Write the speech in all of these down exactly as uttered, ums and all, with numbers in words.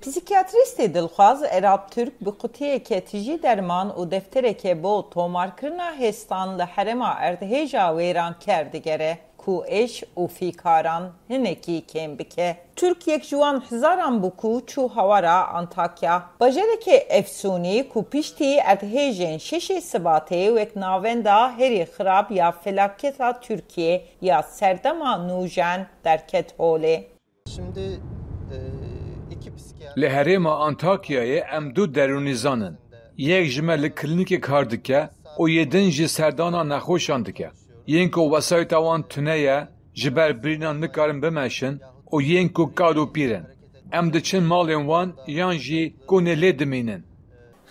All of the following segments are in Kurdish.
Psîkiyatrîstê Dilxwaz Eralp Tirk bi qutiyeke tijî derman û deftereke bo tomarkirina hêstan li herêma erdhêja wêranker digere ku êş û fîkaran hinekî kêm bike. Tirk yek ji wan hezaran bû ku çû hawara Antakya, bajarekê efsûnî ku piştî erdhêjên şeşê Sibatê wek navenda herî xirab ya felaketa Tirkiyê ya serdema nûjen derket holê. Şimdi e, iki psikiyatr Li herêma Antakyayê em du derûnîzan in. Yek ji me li klînîkê kar dike û yê din jî serdana nexweşan dike. Yên ku wesayîta wan tune ye, ji ber birînan nikarin bimeşin û yên ku kal û pîr in. Em diçin malên wan yan jî konê lê dimînin.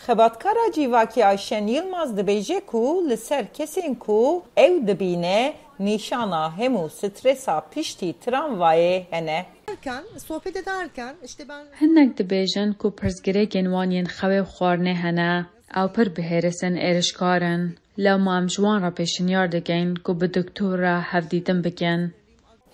Xebatkara civakî Ayşen Yilmaz dibêje ku li ser kesên ku ew dibîne nîşana hemû stresa piştî tramvayê hene. Ederken, sohbet ederken işte ben Hinek dibêjin ku pirsgirêkên wan yên xewê û xwarinê hene. Ew pir bi hêris in, êrişkar in. Lewma em ji wan re pêşinyar dikin ku bi doktor re hevdîtin bikin.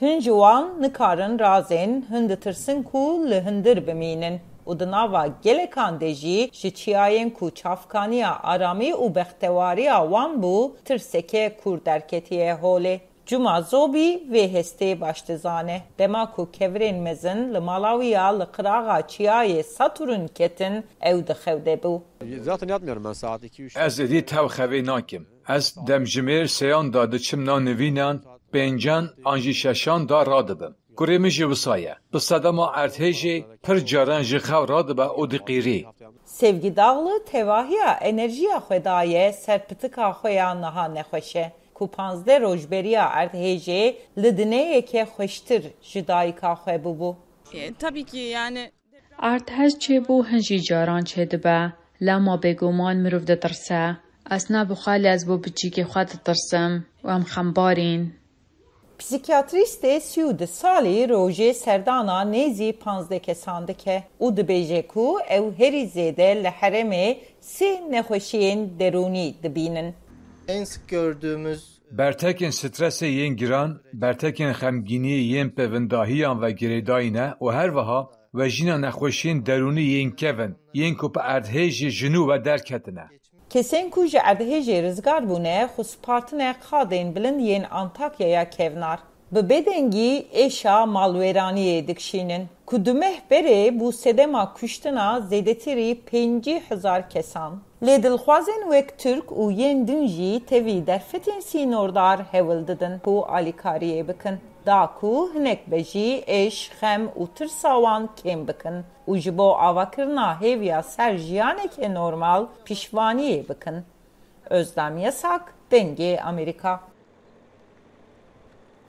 Hin ji wan nikarin razên, hin ditirsin ku li hundir bimînin û di nava gelekan de jî ji çiyayên ku çavkaniya aramî û bextewariya wan bû, tirseke kûr derketiye holê. Cuma Zobî vê hestê baş dizane. Dema ku kevirên mezin li mala wî ya li qiraxa çiyayê Saturn ketin, ew di xew de bû. Zaten yatmıyorum ben saat iki üç. Ez êdî tev xevê nakim. Ez demjimêr seyan de diçim nav nivînan, pêncan an jî şeşan de radibim. Kurê min jî wisa ye. Bi sedema erdhêjê pir caran ji xew radibe û diqîrî. Sevgi Dağlı tevahiya enerjiya xwe daye ser pitika xwe ya niha nexweş e, ku panzdeh roj beriya erdhêjê li dineyeke xweştir ji dayika xwe bûbû. E, tabii ki yani Erdhej çêbû hin jî caran çêdibe, lema bêguman mirov ditirse. Ez ne bi xwe lê ez bo biçîkê xwe ditirsim û em xembarîn. Psîkiyatrîstê sî û du salî rojê serdana nêzî panzdeh kesan dike û dibêje ku ew herî zêde li herêmê sê nexweşiyên derûnî dibînin. En sık gördüğümüz Bertekên stresê yên giran, bertekên xemgîniyê yên pevindahiyan ve girêdayî ne û her wiha wejîna nexweşiyên derûnî yên kevin, yên ku bi erdhêjê ji nû ve derketine. Kesên ku ji erdhêjê rizgar bûne, xwe spartine qadên bilind yên Antakyaya kevnar. Bi bêdengî êşa malwêraniyê dikişînin, ku du meh berê bû sedema kuştina zêdetirî pêncî hezar kesan. Lê dilxwazên wek Tirk û yên din jî tevî derfetên sînordar hewl didin ku alîkariyê bikin. Da ku hinek be jî êş, xem û tirsa wan kêm bikin û ji bo avakirina hêviya ser jiyaneke normal piştvaniyê bikin. Özlem Yasak, Dengê Amerîka.